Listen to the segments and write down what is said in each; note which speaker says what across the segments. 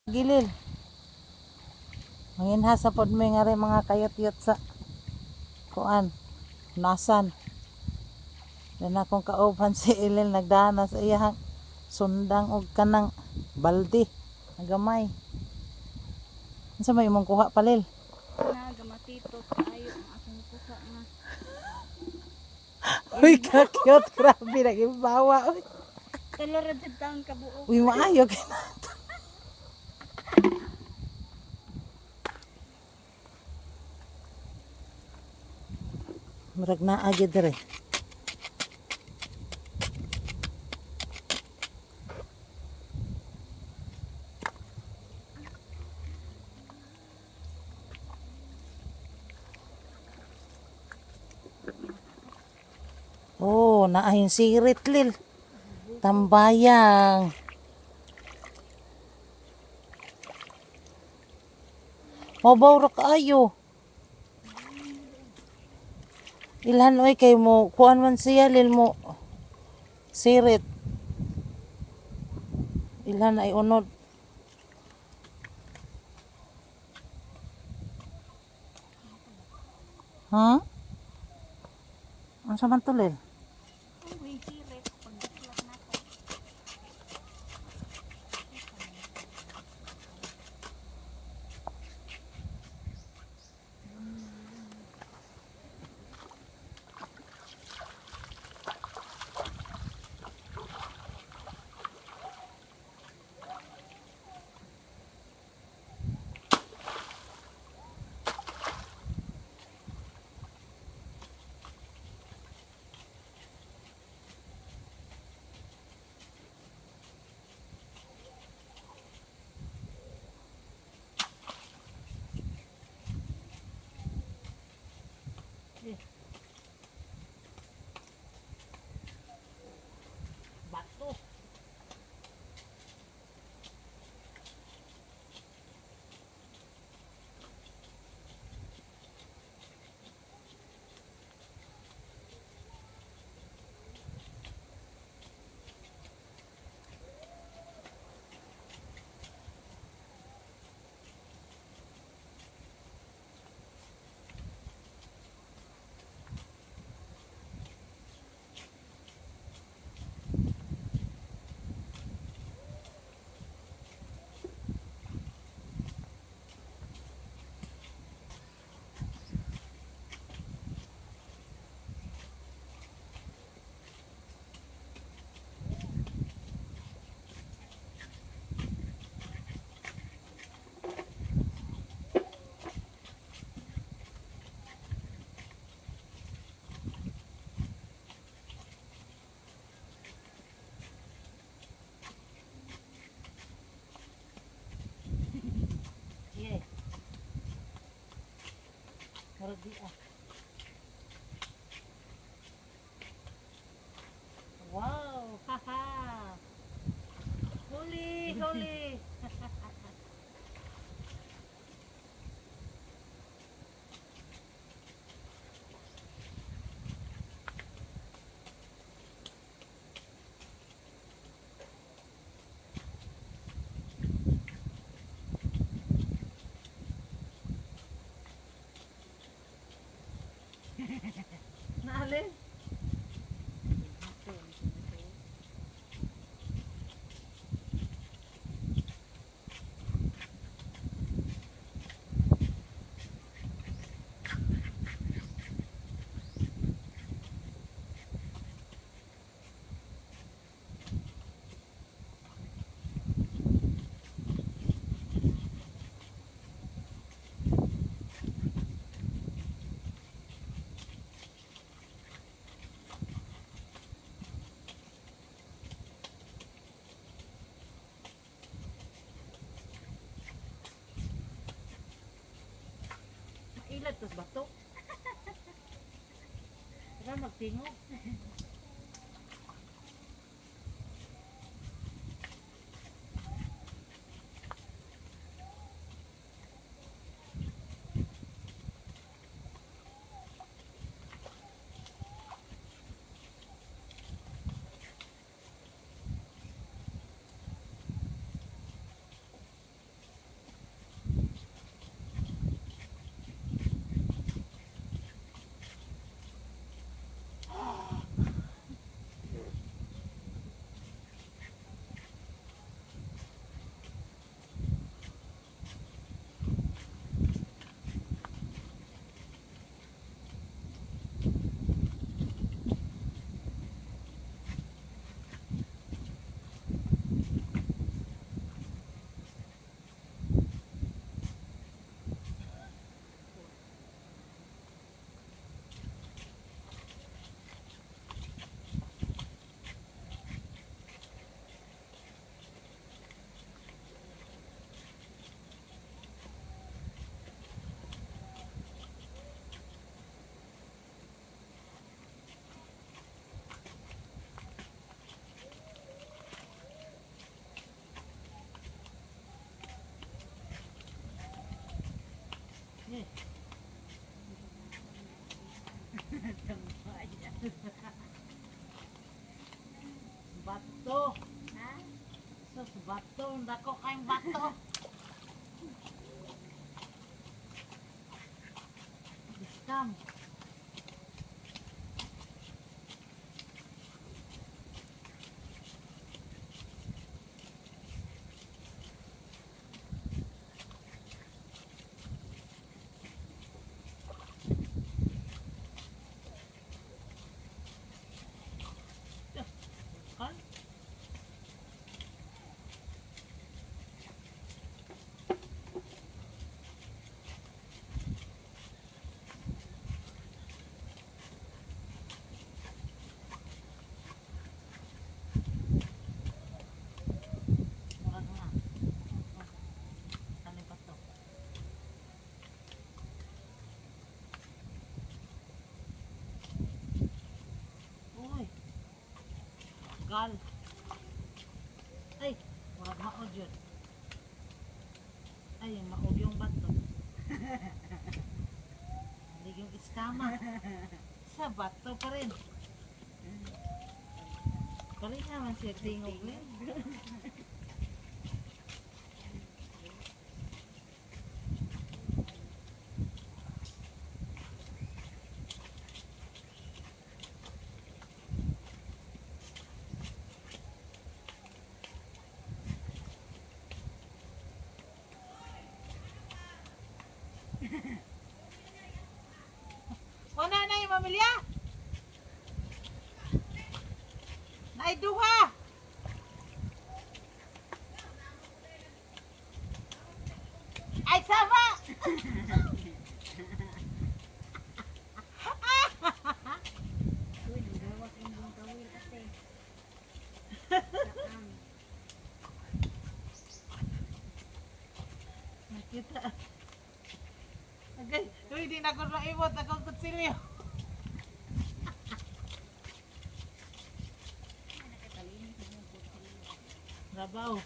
Speaker 1: Gilil. Manginhasa pod mi nga rin mga kayot-yot sa kuan. Nasan. Dan akong kauban si Ilil nagdana sa iyang sundang og kanang balde. Ang gamay. Unsa may imong kuha palil?
Speaker 2: Na gamatitot kaayo ang akong kuha nga.
Speaker 1: Uy, ka-cute. Grabe, nag-ibawa. Uy,
Speaker 2: Tulo ra jud taon kabuok.
Speaker 1: uy maayo. Murag naa gyud dire. Oh, naa yung sirit, Lil. Tambayang. Mabaw ra kaayo. Ilhan oy kay mo kuan man siya, Lil, mo sirit. Ilhan ay unod. Ha? Unsa man to, Lil?
Speaker 2: Uy, sirit pagdaklat nako.
Speaker 1: Bato. Yeah. Murag di ah. Wow! Haha! Huli! Huli! Naalin? Mailad tos bato. Tara magtingog. Bato.
Speaker 2: Ha?
Speaker 1: Sus, bato. Dako kayong bato. Scam. Kan? Murag na. Ano ba to? Uy. Gal. Ay, murag maog yun. Ay, maog yung bato. Hindi yung iskama. Sa bato pa rin. Kali naman siya tingog rin. Wala na yung pamilya. Nay duha. Ay sama.
Speaker 2: Uy, nagawak yung buong kawil ate. Saan?
Speaker 1: Nakita. Okay, uy, di na ko maimot akong kutsilyo.
Speaker 2: Nakatalinis yung kutsilyo.
Speaker 1: Rabaw.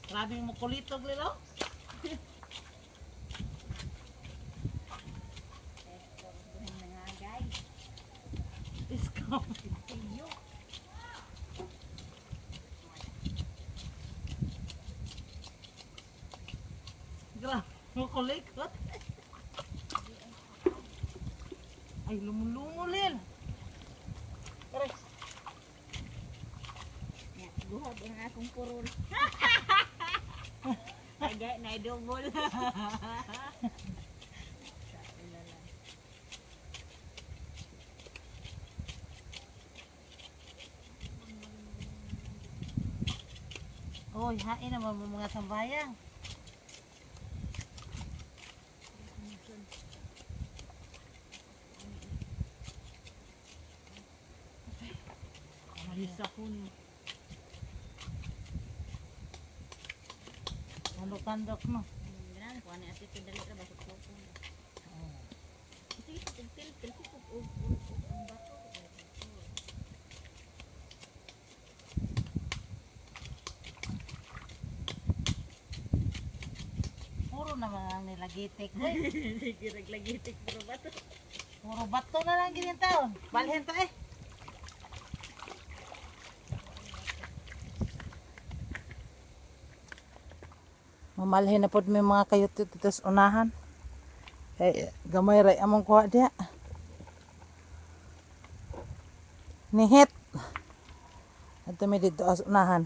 Speaker 1: Grabe mo kulitog lilo.
Speaker 2: Buhin na nga guys.
Speaker 1: Iskaw.
Speaker 2: Iyo.
Speaker 1: Grabe mo kulikot. Ay, lumulumulil. Aray.
Speaker 2: Ya, guhab ang akong purol. Ay, naidubol.
Speaker 1: Oy, hain naman mo mga sambayang.
Speaker 2: Bisa ko ni.
Speaker 1: Tandok-tandok no.
Speaker 2: Gran, kuha ni ate dali ra basok ko. Sige, tigtil til ko og ang bato.
Speaker 1: Puro naman ang nilagitik. Uy,
Speaker 2: Sige, raglagitik puro bato.
Speaker 1: puro bato na lang ganyan taon. Balhin ta eh. Mamalhin na pod may mga kayot dito sa unahan. Eh, gamay ray among kuha diya. Nihit. Ato mi dito sa unahan.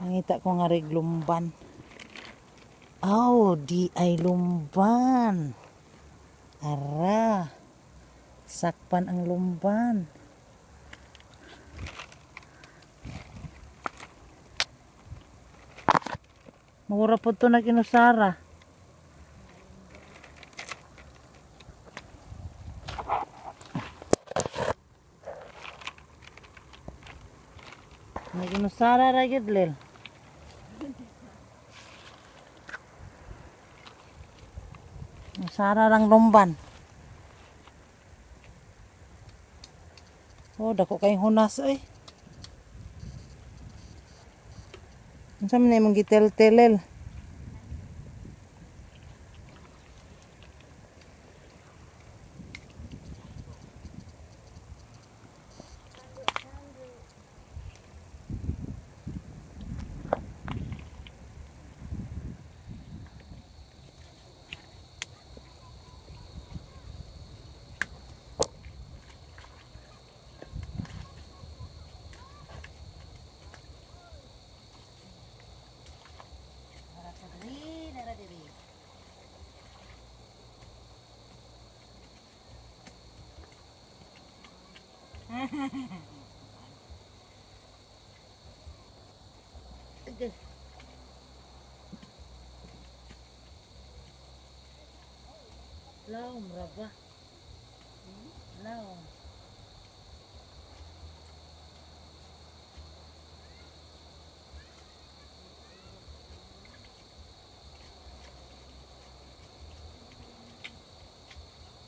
Speaker 1: Nangita ko nga rig lumban. Aw, di ay lumban. Ara. Sakpan ang lumban. Mura po to na kinusara. Naginusara ra gyud lil. Nusara lang lumban. Oh, dako kay hunas oy. Unsa man imong gitel-telel? Agay. Lawom ra ba? Lawom.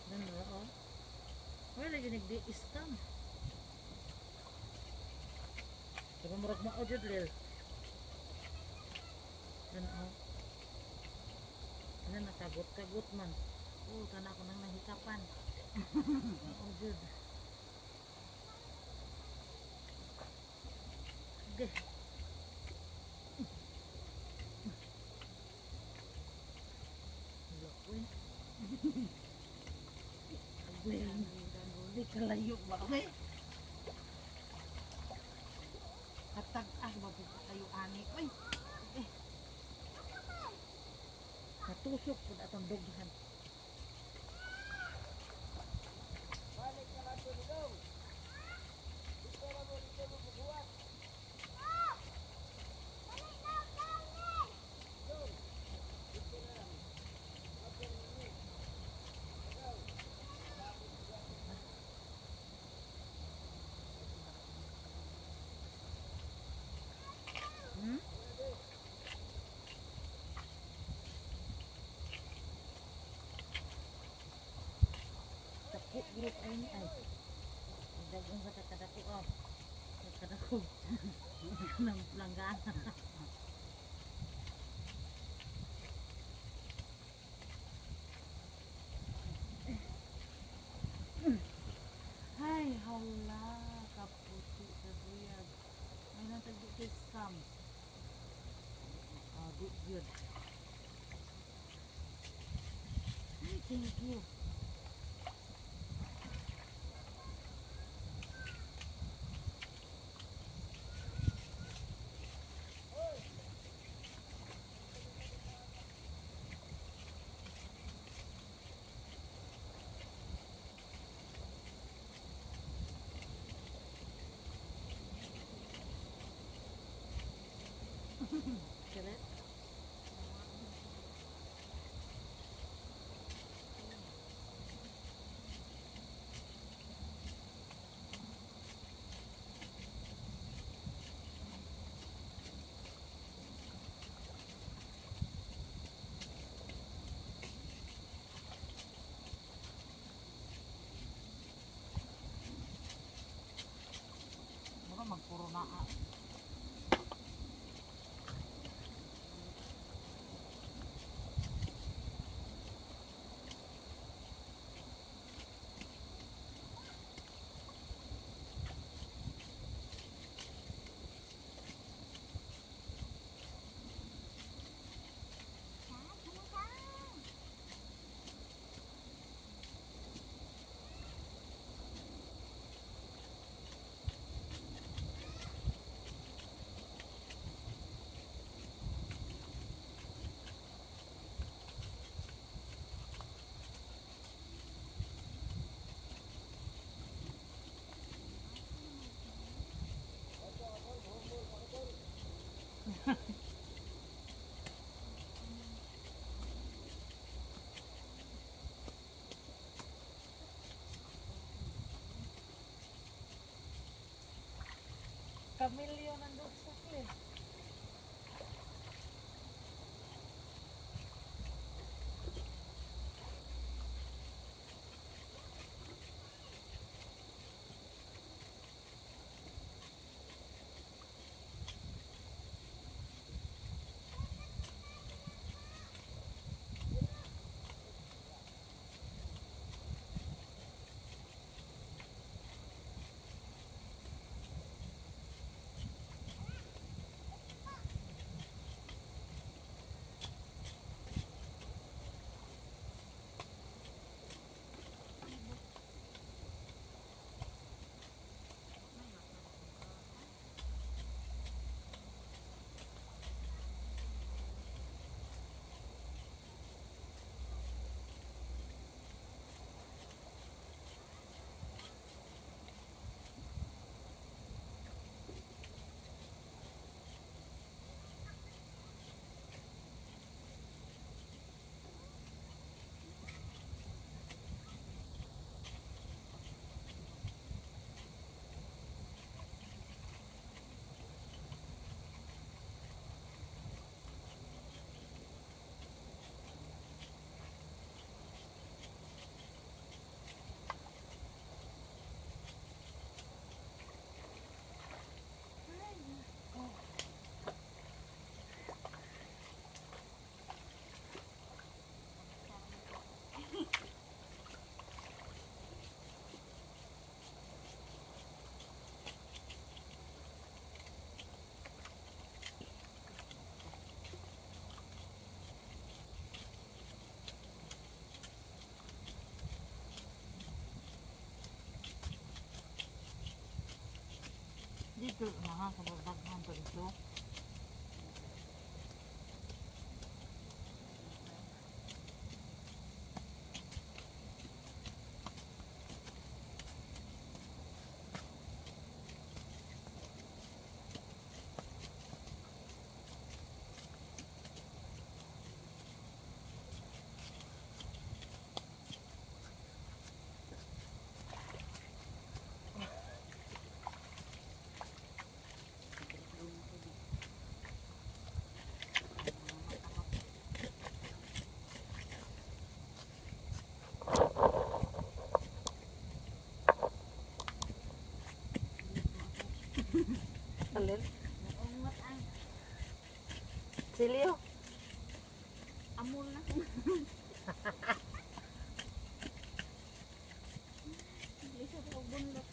Speaker 1: Nan ra oh. Wala gyud nagdi scam. Pero murag mao jud, Lil. Nan oh. Nan nakagot-kagot man. Oh, kana ko nang nahikapan. Mao jud. Okay. Wala ko eh. Agoy, di kalayo ba eh? Katag-as ba po kayo ani? Uy! Eh. Natusok po na atong dughan. Dako group ay ni ay. Dagong sa kakadako oh. Kakadako. Nang langgana. Ay, hala, kaputi sa buyag. Ay, natag di kay scam. Ah, di yun. Ay, thank you. Correct? Mura magpuro na ah. Kamilyo nandun sa cliff. Dito na ha, sa daghan to dito. Alin?
Speaker 2: Ungot ang
Speaker 1: Silyo.
Speaker 2: amol na. Lisod ko bunlot.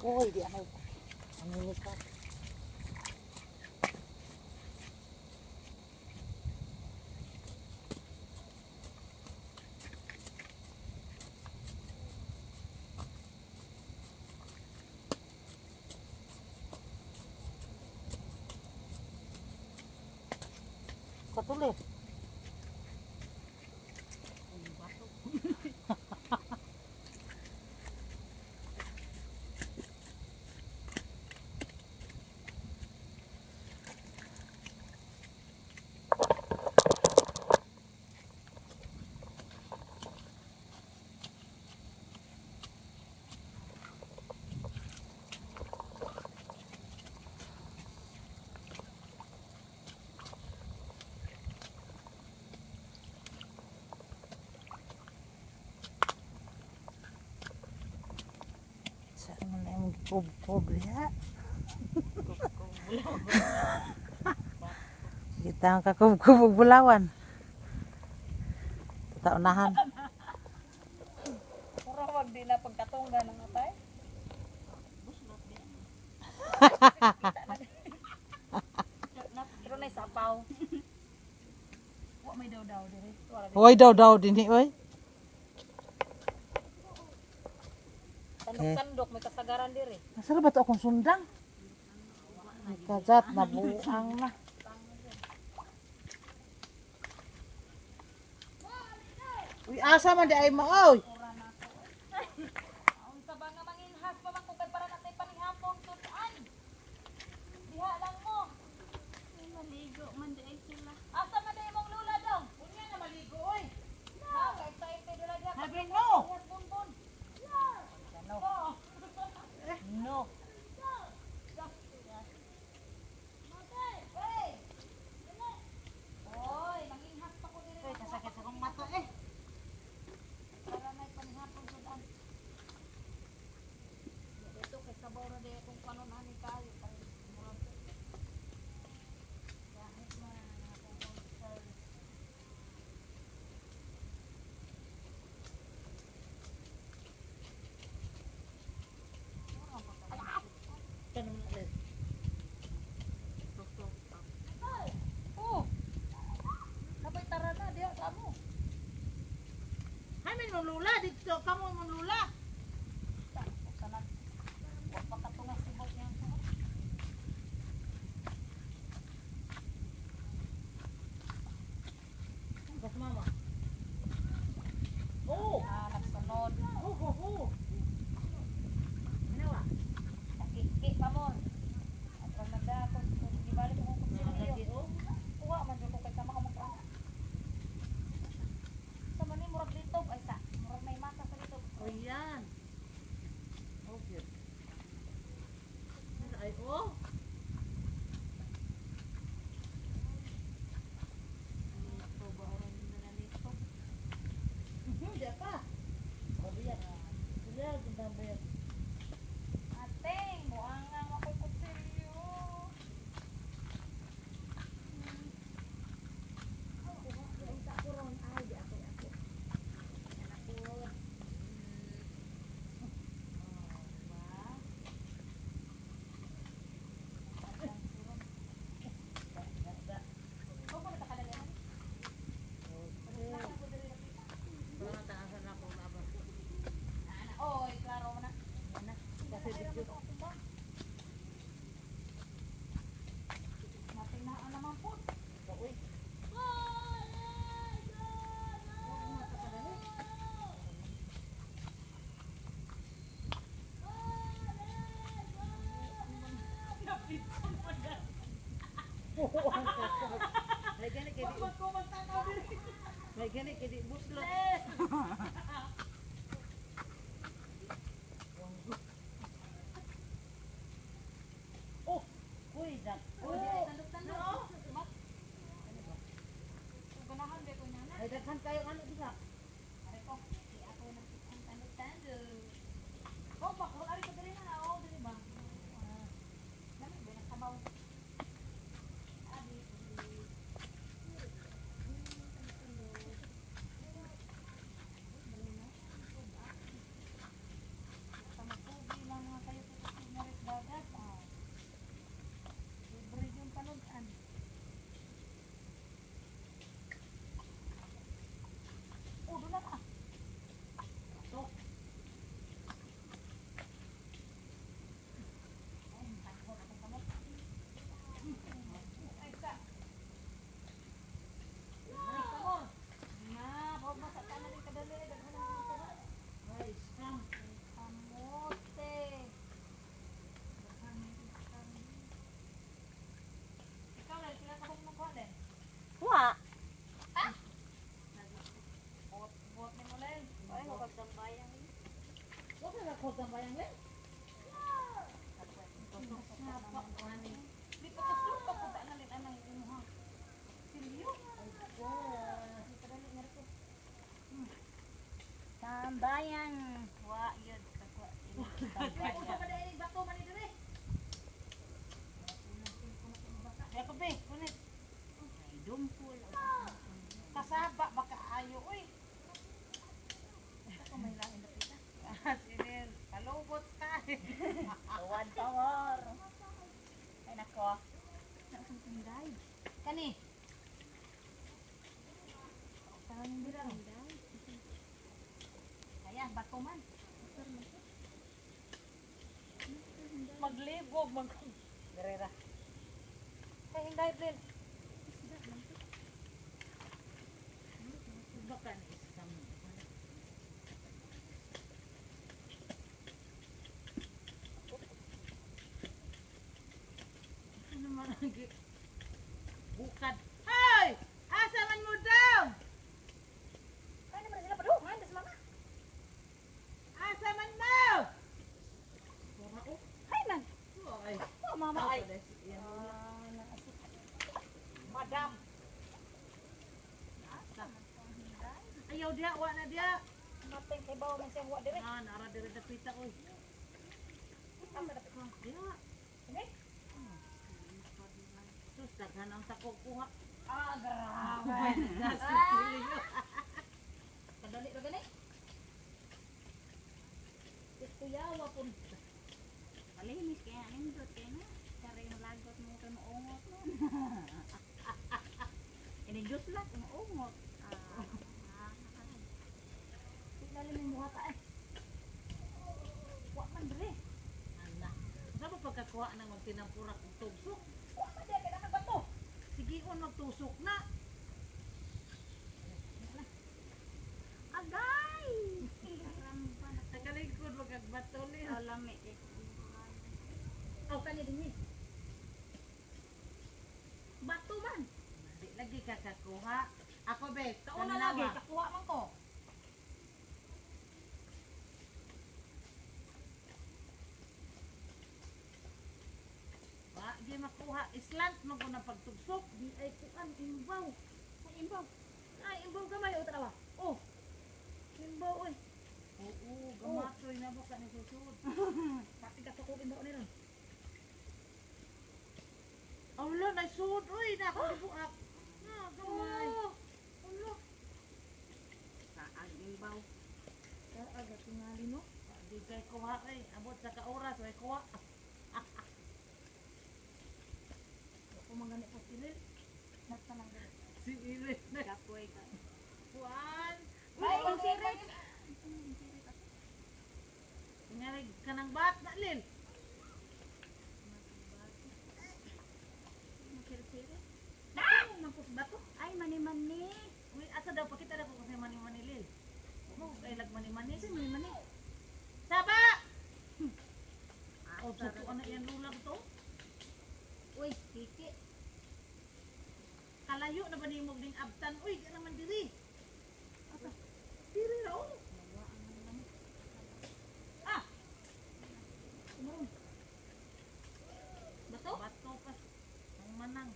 Speaker 1: Uy, di ako. Ang ka. Katuloy. Saan mo na yung kub-kub diha? Kita ang kakub-kub og bulawan. Taunahan.
Speaker 2: Puro wag di na pagkatungga ng atay. Buslot din. Pero na sapaw. Wa may daw-daw dire. Wala.
Speaker 1: Hoy daw daw dinhi oy.
Speaker 2: Tandok-tandok may kasagaran dire.
Speaker 1: Nasara ba to akong sundang? Kajat na buang na. Uy, asa man di ay mo oy.
Speaker 2: Unsa ba nga manginhas pa man ko kay para natay panihapon tut-an. Diha lang mo. Maligo man di ay sila. Asa man di imong lula daw?
Speaker 1: Unya na maligo oy.
Speaker 2: Ha, kay excited lula diha.
Speaker 1: Sabi no.
Speaker 2: Ihas bonbon.
Speaker 1: No. No.
Speaker 2: Oy, manginhas pa ko dire.
Speaker 1: Uy, kasakit sa akong mata eh.
Speaker 2: Para nay panihapon tut-an. Dito kay sabaw ra di kung kanon ani kayo kay murag Kahit man akong service. Oh. Sabay tara na diha sa amo.
Speaker 1: Hamin mo lula dito kamo mo lula.
Speaker 2: Sana. Wa pa katunga sibok niya.
Speaker 1: Gas mama. Oh,
Speaker 2: Ah, nagsunod.
Speaker 1: ho ho ho. Ano
Speaker 2: Nakiki pa mo. At pag nagdako, kung gibalik ko kung kutsilyo. Kuha man jud ko kay sama ka magkuha. Sa man ni murag litob ay sa murag may mata sa litob.
Speaker 1: O yan. May gani kay di
Speaker 2: Wag ko magtanaw diri.
Speaker 1: May gani kay di buslot. Oh, uy, dak.
Speaker 2: Oh, di ay tandok-tandok. Mat. Ganahan ba ko nana?
Speaker 1: Ay, daghan kayo ano bisa.
Speaker 2: Ari ko, di ako nagkitang tandok-tandok. Oh, bako ari ko diri na oh, diri ba? Ah. Dami ba ng sabaw? Abi. Tamakubi lang mga kayo sa dagat. Ah. Libre yung panugan. Oh, doon na ka.
Speaker 1: To.
Speaker 2: Ay, takot akong kamot. Ay, sa. Ay, kamot. Na, huwag masaktan na rin kadali. Daghan na rin tara.
Speaker 1: Ay, scam.
Speaker 2: Kamote. Daghan na rin scam. Ikaw, Lel, pila ka bang magkuha, Lel?
Speaker 3: Wa.
Speaker 2: Buot, buot ni mo, Lel.
Speaker 3: Ay, mapagsambayan.
Speaker 1: Wa ka ko tambayang le.
Speaker 2: Di pa kaslo pa po na rin anang imuha. Silyo. Di pa dali nga rin ko.
Speaker 3: Tambayan. Wa yun kakwa.
Speaker 2: Ay, usa pa dahil bato man ni dire.
Speaker 1: Ay, ko be, kunit.
Speaker 3: Ay, dumpol.
Speaker 1: Kasaba baka ayo uy.
Speaker 2: Ako may lain na pita.
Speaker 1: Sinil, palubot ka.
Speaker 3: Tuwan tawar. Ay nako.
Speaker 1: Kani.
Speaker 2: Ayan, bato man.
Speaker 1: Maglibog mag Gerera. Hey, hinday Lel. Baka ni scam. Ano man ang bukad. Hoy! Asa man mo daw?
Speaker 2: Ay, naman sila padungan, das mama.
Speaker 1: Asa man mo?
Speaker 2: Ay man.
Speaker 1: Ay,
Speaker 2: Oh, mama ay.
Speaker 1: Madam. Asa? Ayaw diha, wa na diha.
Speaker 2: Matay kay bawo man siyang wa dire.
Speaker 1: Ah, nara dire dapita oy.
Speaker 2: Asa dapit mo?
Speaker 1: Diha.
Speaker 2: Sige.
Speaker 1: Sus, daghan ang sako kuha.
Speaker 2: Ah, grabe. Kadali ra gani. Kuyawa pun.
Speaker 3: Malinis kaya nindot kaya na. Sari yung lagot mo kay maungot mo. Inindot lang maungot. Ah. Ah.
Speaker 2: Ilalim yung buhata eh. Wa man dire.
Speaker 1: Ana. Sa mo pagkakuha ng magtinampurak og tugsok?
Speaker 2: Wa man dire kay nang bato.
Speaker 1: Sige on magtusok na.
Speaker 3: Agay! Karamba na.
Speaker 1: Sa kalikod magagbatol.
Speaker 3: Oh, lami kay.
Speaker 2: Aw kani dinhi. Bato man.
Speaker 1: Di lagi ka kakuha. Ako be,
Speaker 2: Kauna
Speaker 1: tananawa.
Speaker 2: lagi kakuha man ko.
Speaker 1: Wa di makuha islant man ko ng pagtugsok.
Speaker 2: Di ay kuan imbaw. Ay imbaw. Ay imbaw gamay o tanawa. Oh. Imbaw oy.
Speaker 1: Oo, gamatoy na mo ka ni susud.
Speaker 2: Pati ka ko imbaw ni ron.
Speaker 1: Awlo na sud oy na ako gibuak. Na gamay.
Speaker 2: Oh. Ulo.
Speaker 3: Saag imbaw.
Speaker 2: Aga tingali no.
Speaker 1: Di kay kuha oy, abot sa ka oras way kuha.
Speaker 2: Ako man gani po silil. Nasa lang diri.
Speaker 1: Si Iris na
Speaker 3: Kapoy ka.
Speaker 1: kuan.
Speaker 2: Ay, ang sirit.
Speaker 1: Tingali ka ng bat na lil.
Speaker 3: Makirisirit.
Speaker 2: Ah! Mangkos bato.
Speaker 3: Ay, mani-mani.
Speaker 1: Uy, asa daw pakita daw ko kasi mani-mani lil. Mo kay lag mani-mani.
Speaker 2: Kasi mani mani.
Speaker 1: Saba. Oh, totoo na yan lula ko to.
Speaker 3: Uy, kiki.
Speaker 1: Kalayo na ba nimo ding abtan? Uy, di naman diri. Asa? Diri ra oh. Ah. Kumaron.
Speaker 2: Bato?
Speaker 1: Bato pa. Ang manang.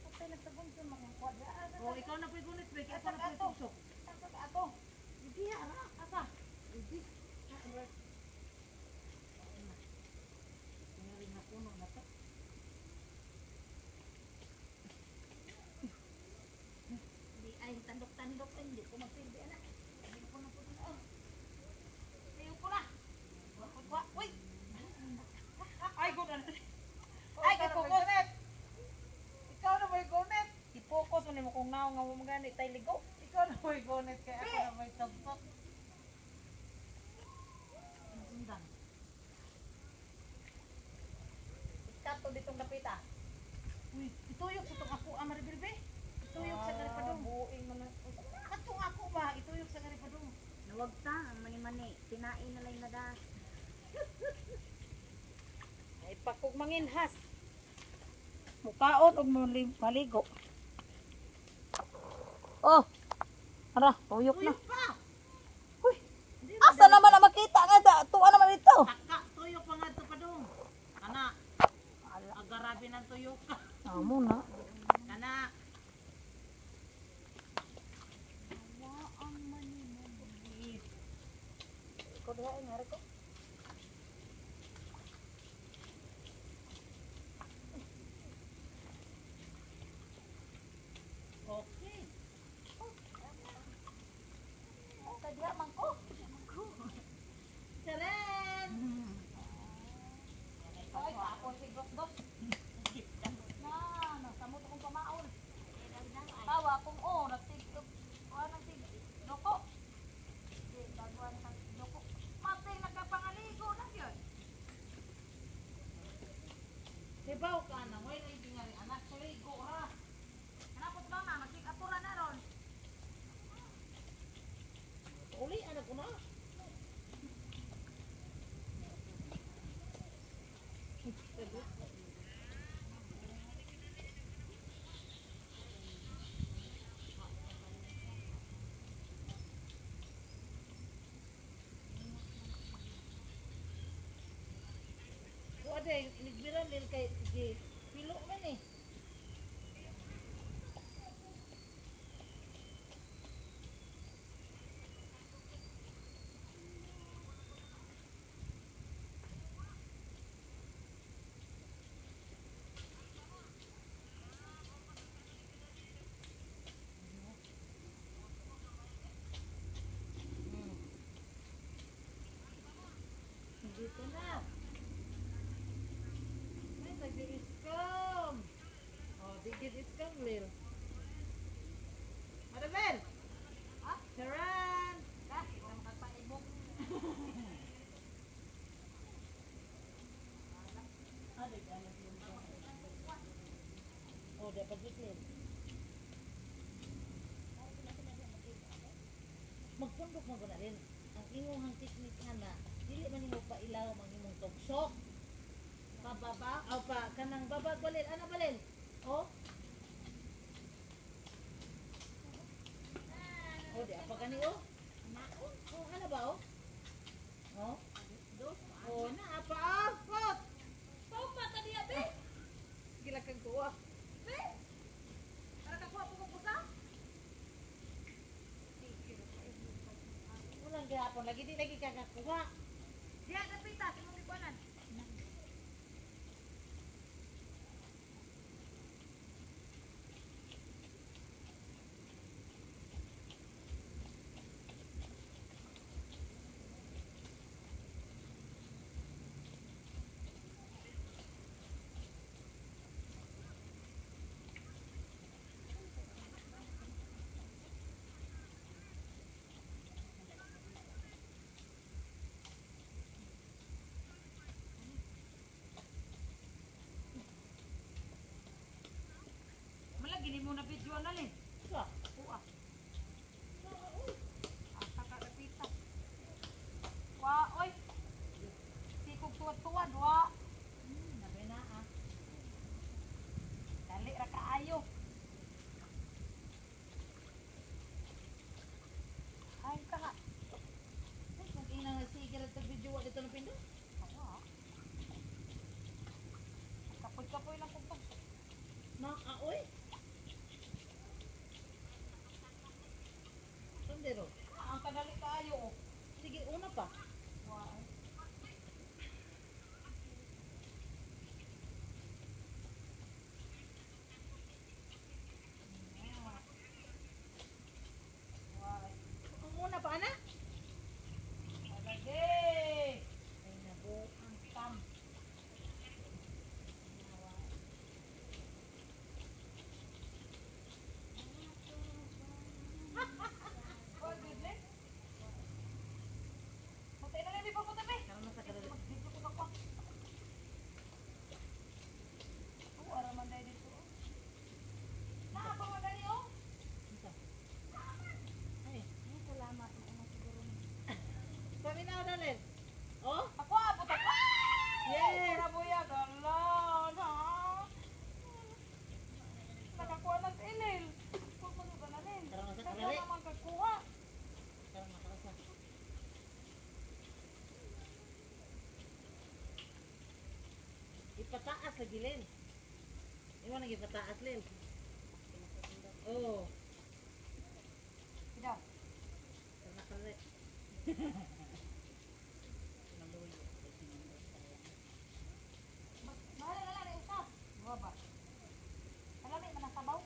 Speaker 2: Patay nagsagunsun mga kwadra.
Speaker 1: Oh, ikaw na po'y gunit, be. Ikaw
Speaker 2: Asa
Speaker 1: na
Speaker 2: ka
Speaker 1: po'y
Speaker 2: ato?
Speaker 1: tusok.
Speaker 2: Asa ka ato?
Speaker 1: Hindi ara.
Speaker 2: Asa?
Speaker 1: Hindi. Tingnan na puno na to.
Speaker 3: Di ay tandok-tandok hindi ko mapildi ana.
Speaker 2: Ayaw ko na po na. Oh. Ayaw ko na. Wa, uy.
Speaker 1: Ay, good. Ay, gipokus. Ikaw na may gunit.
Speaker 2: I-focus mo nimo kung naong nga mo magani tay ligo.
Speaker 1: Ikaw na may gunit kaya ako na may tugtok. Ang sundang.
Speaker 2: Ikato ditong dapita.
Speaker 1: Uy, ituyok sa tong ako, ah, Maribel, be. Ituyok sa garipadong.
Speaker 2: Buing man na.
Speaker 1: Katong ako ba? Ituyok sa garipadong.
Speaker 3: Nawag ta ang mani-mani, tinain na lang nada.
Speaker 2: Ay pakog manginhas. Mukaon og maligo. Oh. Ara, tuyok na.
Speaker 1: Tuyok pa!
Speaker 2: Uy. Asa naman na makita nga da, tuwa naman ito.
Speaker 1: Taka, tuyok pa nga ito padong. Kana, agarabi ng tuyok.
Speaker 2: Amo na.
Speaker 1: Kana.
Speaker 2: Ko diha ay ngari ko.
Speaker 1: Okay.
Speaker 2: Sa diha man ko.
Speaker 1: Taren!
Speaker 2: Ay, ako si Dos Dos. Na, nasamot akong pamaon. Tawa akong oh, nagsig kuha nagsig loko. Di daguan sa loko. Matay nagkapangaligo na gyud.
Speaker 1: Sibaw ka na, way na tingali anak, ligo ra.
Speaker 2: Hanapot mama, magsig apura na ron.
Speaker 1: Uli, anak ko na. Kuha din, inigbiran din kay di pilo man eh. Dito na. Ay, nag-i-scam. Oh, di gid-scam, Lil. Maribel!
Speaker 2: Ha?
Speaker 1: Sharon!
Speaker 2: Lah, ikaw makagpaibok.
Speaker 1: Oh, dapat gid, Lil. Magpundok mo na rin. Ang imong teknik ana, dili man nimo pailaw ang imong tugsok.
Speaker 2: Pababa.
Speaker 1: Aw pa kanang babag balil, ana balil. Oh. Oh, di apa gani oh? Naon? Oh, ana ba oh? Oh. Oh, na apa ah, pot.
Speaker 2: Pauma ka diha be.
Speaker 1: Gila kang kuha.
Speaker 2: Be. Para kakuha po kong kusa.
Speaker 1: Walang gihapon lagi di lagi ka kakuha.
Speaker 2: Diha dapita, imong gikuanan. Malagi ni mo na video na lin.
Speaker 1: Sa.
Speaker 2: Kuha. Asa ka dapita. Wa oy. Sikog tuwad-tuwad wa.
Speaker 1: Nabay na ah.
Speaker 2: Dali ra kaayo.
Speaker 1: Na, aoy. Sandero.
Speaker 2: Ang kadali kaayo oh.
Speaker 1: Sige, una pa.
Speaker 2: Wow.
Speaker 1: Ang una pa, ana.
Speaker 2: Alage!
Speaker 1: Ay, nabuang
Speaker 2: Tam. Oh, goodness. Patay na lang, di pa patay, be.
Speaker 1: Karon na sa kadali.
Speaker 2: Mag-video ko na ko. Oh, ara man dahil dito, oh. Naa pa man dali, oh.
Speaker 1: Unsa? Ay,
Speaker 3: Ay, salamat. Ano siguro.
Speaker 1: paminaw na rin. Oh?
Speaker 2: Ako, abot ako.
Speaker 1: Yes.
Speaker 2: Para buyag. Ala, na. Nakakuha na si Ilil. Kung ano ba na rin?
Speaker 1: Tara na sa
Speaker 2: Kaya
Speaker 1: kadali.
Speaker 2: naman kakuha.
Speaker 1: Karon na karon. Ipataas lagi, Lin. Iwan lagi ipataas, Lin. Oh.
Speaker 2: Idaw.
Speaker 1: Karon na kadali.
Speaker 3: Maluyo.
Speaker 2: Mahal na lang, usap. Duha ba? Kalami man ang sabaw.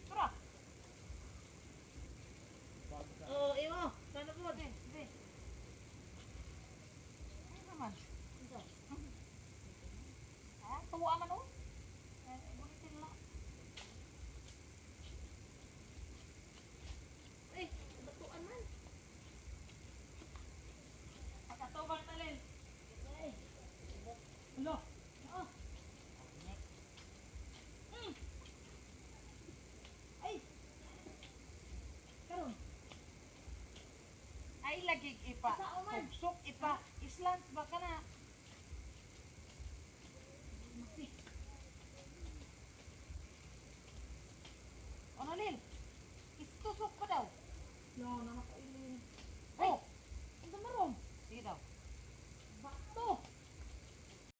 Speaker 2: Tura.
Speaker 1: Oh, imo. Sana po.
Speaker 2: Di, di. Ano naman? Ah, tuwa man oh. Eh, gulitin lang.
Speaker 1: Ay, batuan man.
Speaker 2: Pagkatubang talin.
Speaker 1: Ay.
Speaker 2: Ano? Oh.
Speaker 1: Ay. Karon.
Speaker 2: Ay, lagi ipa.
Speaker 1: Sa uman.
Speaker 2: Tugsok ipa. Islant ba ka na?